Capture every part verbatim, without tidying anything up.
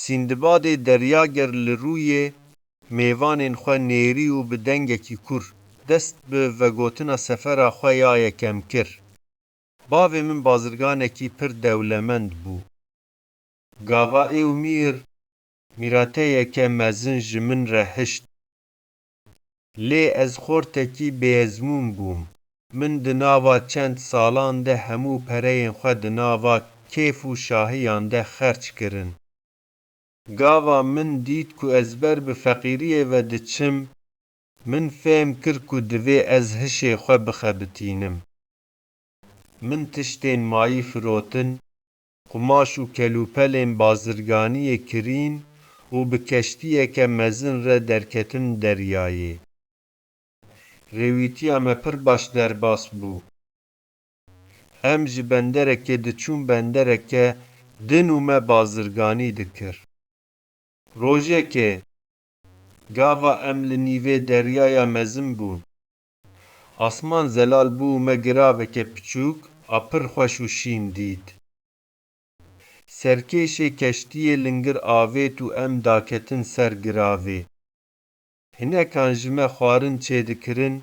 Sîndibadê Deryager li rûyê mêvanên xwe nêrî û bi dengekî kûr dest bi vegotina sefera xwe ya yekem kir. Bavê min bazirganekî pir dewlemend bû. Gava ê û mîr mîrateyeke mezin ji min re hişt. Lê ez xortekî bêezmûn bûm. Min di nava çend salan de hemû pereyên xwe di nava kêf û şahiyan de xerc kirin. Gava min dît ku ez ber bi feqîriyê ve diçim, min fêm kir ku divê ez hişê xwe bixebitînim. Min tiştên mayî firotin, qumaş û kelûpelên bazirganiyê kirîn û bi keştiyeke mezin re derketim deryayê. Rêwîtiya me pir baş derbas bû. Em ji benderekê diçûn bendereke din û me bazirganî dikir. Rojekê, gava em li nîvê deryaya mezin bûn. Asman zelal bû û me giraveke piçûk a pir xweş û şîn dît. Serkêşê keştiyê lingir avêt û em daketin ser giravê. Hinekan ji me xwarin çêdikirin,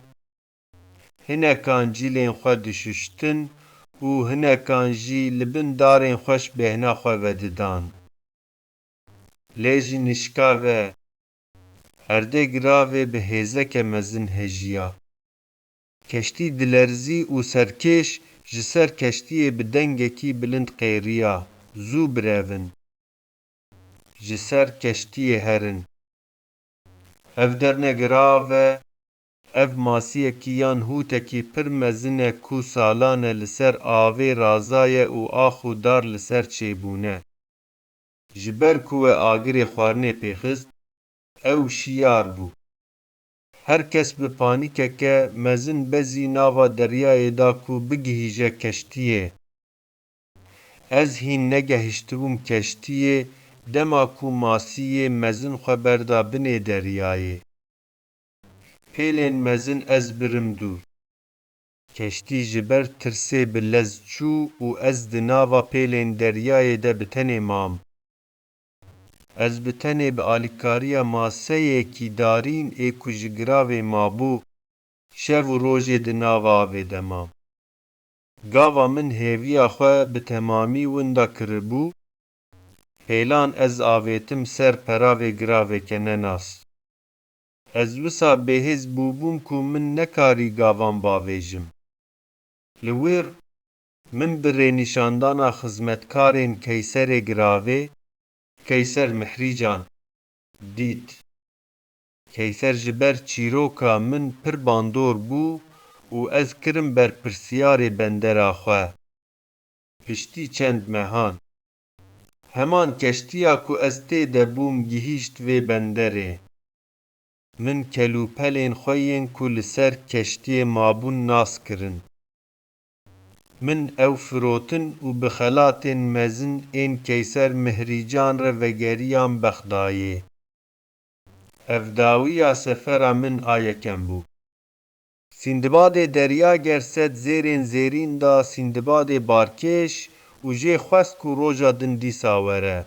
hinekan cîlên xwe dişuştin û hinekan jî li bin darên xweş bêhna xwe vedidan. Lê ji nişka ve erdê giravê bi hêzeke mezin hejiya. Keştî dilerzî û serkêş ji ser keştiyê bi dengekî bilind qêriya, zû birevin. Ji ser keştiyê herin. Ev derne girav e, ev masiyekî yan hûtekî pir mezin e ku salan e li ser avê razaye û ax û dar li ser çêbûne. Ji ber ku we agirê xwarinê pêxist, ew şiyar bû. Her kes bi panîkeke mezin bezî nava deryayê da ku bigihîje keştiyê. Ez hîn negehiştibûm keştiyê, dema ku masiyê mezin xwe berda binê deryayê. Pêlên mezin ez birim dûr. Keştî ji ber tirsê bi lez çû û ez di nava pêlên deryayê de bi tenê mam. Ez bi tenê bi alîkariya maseyekî darîn ê ku ji giravê mabû, şev û rojê di nava avê de mam. Gava min hêviya xwe bi temamî winda kiribû, pêlan ez avêtim ser peravê giraveke nenas. Ez wisa bêhêz bûbûm ku min nekarî gavan bavêjim. Li wir min bi rênîşandana xizmetkarên keyserê giravê, keyser Mihrîcan, dît. Keyser ji ber çîroka min pir bandor bû û ez kirim berpirsiyarê bendera xwe. Piştî çend mehan, heman keştiya ku ez tê de bûm gihîşt vê benderê. Min kelûpelên xwe yên ku li ser keştiyê mabûn nas kirin. Min ew firotin û bi xelatên mezin ên keyser Mihrîcan re vegeriyan Bexdayê. Ev dawiya sefera min a yekem bû. Sîndibadê Deryager sed zêrên zêrîn da Sîndibadê Barkêş û jê xwest ku roja din dîsa were.